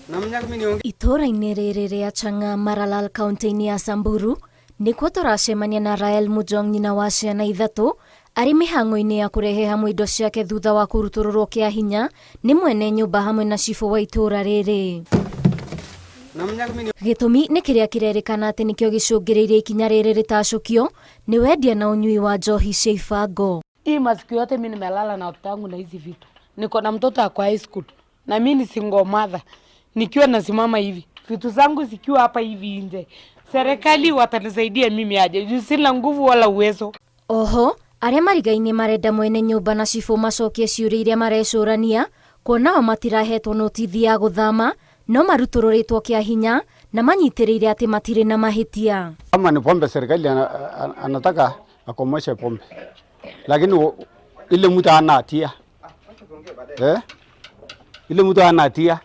Itũũra-inĩ rĩrĩ rĩa Chang'a, Maralal, kaunti-inĩ ya Samburu, nĩkuo tũracemania na Rael Mujong, nyina wa ciana ithatũ, arĩ mĩhang'o-inĩ ya kũrehe hamwe indo ciake thutha wa kũrutũrũrwo kĩa hinya nĩ mwene nyũmba hamwe na cibũ wa itũũra rĩrĩ. Gĩtũmi nĩ kĩrĩa kĩrerĩkana atĩ nĩkĩo gĩcũngĩrĩirie ikinya rĩrĩ rĩtacũkio nĩ wendia na ũnyui wa njohi cia ibango. Hii masiku yote mimi nimelala na watoto wangu na hizi vitu. Niko na mtoto ako high school na mimi ni single mother. Nikiwa nasimama hivi, vitu zangu zikiwa hapa hivi nje. Serikali watanisaidia mimi aje? Juu sina nguvu wala uwezo. Oho arĩa marigaine marenda mwene nyũmba na cibũ macokie ciũria iria marecũrania, kuona o matirahetwo notithi ya gũthama no marutũrũrĩtwo kĩa hinya na manyitĩrĩire atĩ matirĩ na mahĩtia. Kama ni pombe, serikali anataka akomeshe pombe, lakini ile mtu hana hatia, eh? Ile mtu hana hatia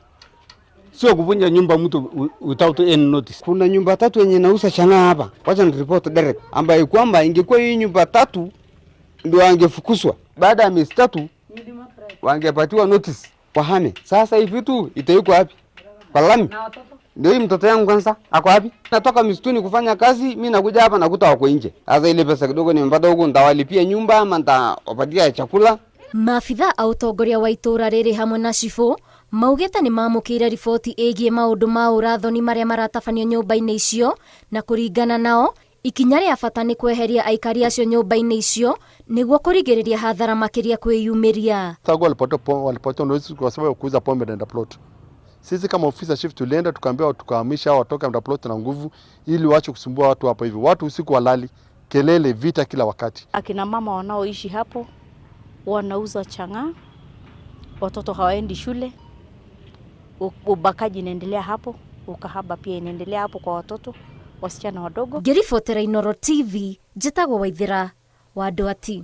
sio kuvunja nyumba mtu without any notice. Kuna nyumba tatu yenye nauza chang'aa hapa, wacha ni report direct, ambaye kwamba ingekuwa hii nyumba tatu ndio angefukuzwa baada ya miezi 3, wangepatiwa notice wahame. Sasa hivi vitu itaiko wapi? Kwa lami. Ndio hii mtoto yangu kwanza ako wapi? Natoka msituni kufanya kazi, mimi nakuja hapa nakuta wako nje. Sasa ile pesa kidogo nimepata huko, nitawalipia nyumba ama nitawapatia chakula. Maabitha a ũtongoria wa itũũra rĩrĩ hamwe na cibũ maugĩte nĩ mamũkĩire riboti ĩgiĩ maũndũ ma ũrathoni marĩa maratabanio nyũmba-inĩ icio, na kũringana nao ikinya rĩa bata nĩ kweheria aikari acio nyũmba-inĩ icio nĩguo kũrigĩrĩria hathara makĩria kwĩyumĩria. Sababu walipatiwa notice kwa sababu ya kuuza pombe na plot. Sisi kama ofisa chief tulienda tukaambiwa tukahamisha watoke under plot na nguvu ili waache kusumbua watu hapo hivi. Watu usiku walali, kelele, vita kila wakati. Akina mama wanaoishi hapo wanauza chang'aa, watoto hawaendi shule, ubakaji inaendelea hapo, ukahaba pia inaendelea hapo kwa watoto wasichana wadogo. Ngĩribotera Inooro TV, njĩtagwo Waithĩra wa Ndwati.